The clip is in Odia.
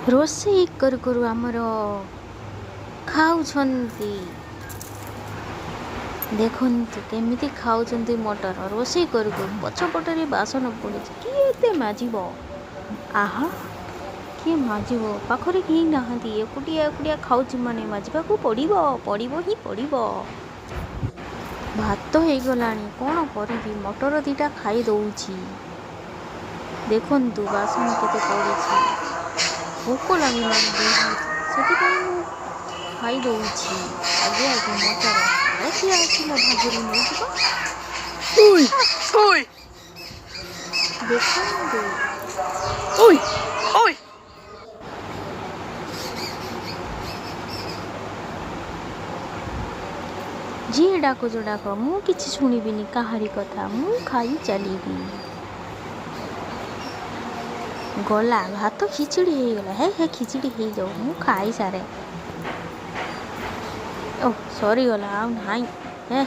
ରୋଷେଇ କରୁ କରୁ ଆମର ଖାଉଛନ୍ତି। ଦେଖନ୍ତୁ କେମିତି ଖାଉଛନ୍ତି ମଟର ରୋଷେଇ କରୁ କରୁ। ପଛପଟରେ ବାସନ ପଡ଼ିଛି, କିଏ ଏତେ ମାଜିବ? ଆହା, କିଏ ମାଜିବ? ପାଖରେ କେହି ନାହାନ୍ତି। ଏକୁଟିଆ ଏକୁଟିଆ ଖାଉଛି ମାନେ ମାଜିବାକୁ ପଡ଼ିବ, ପଡ଼ିବ ହିଁ ପଡ଼ିବ। ଭାତ ହେଇଗଲାଣି, କ'ଣ କରିବି? ମଟର 2ଟା ଖାଇ ଦଉଛି। ଦେଖନ୍ତୁ ବାସନ କେତେ ପଡ଼ିଛି। ଭୋକ ଲାଗିଲାଣି ବହୁତ, ସେଥିପାଇଁ ମୁଁ ଖାଇଦଉଛି ଆଗେ ଆଗେ ମଟର। କାଳେ କିଏ ଆସି ମୋ ଭାଗରୁ ନେଇଯିବ। Ui! Ui! ଦେଖନ୍ତୁ। Ui! Ui! ଯିଏ ଡାକୁଛ ଡାକ, ମୁଁ କିଛି ଶୁଣିବିନି କାହାରି କଥା। ମୁଁ ଖାଇ ଚାଲିବି। ଗଲା, ଭାତ ଖିଚିଡ଼ି ହେଇଗଲା। ହେ ହେ, ଖିଚିଡ଼ି ହେଇଯାଉ, ମୁଁ ଖାଇସାରେ। ଓ, ସରିଗଲା, ଆଉ ନାହିଁ। ହେ।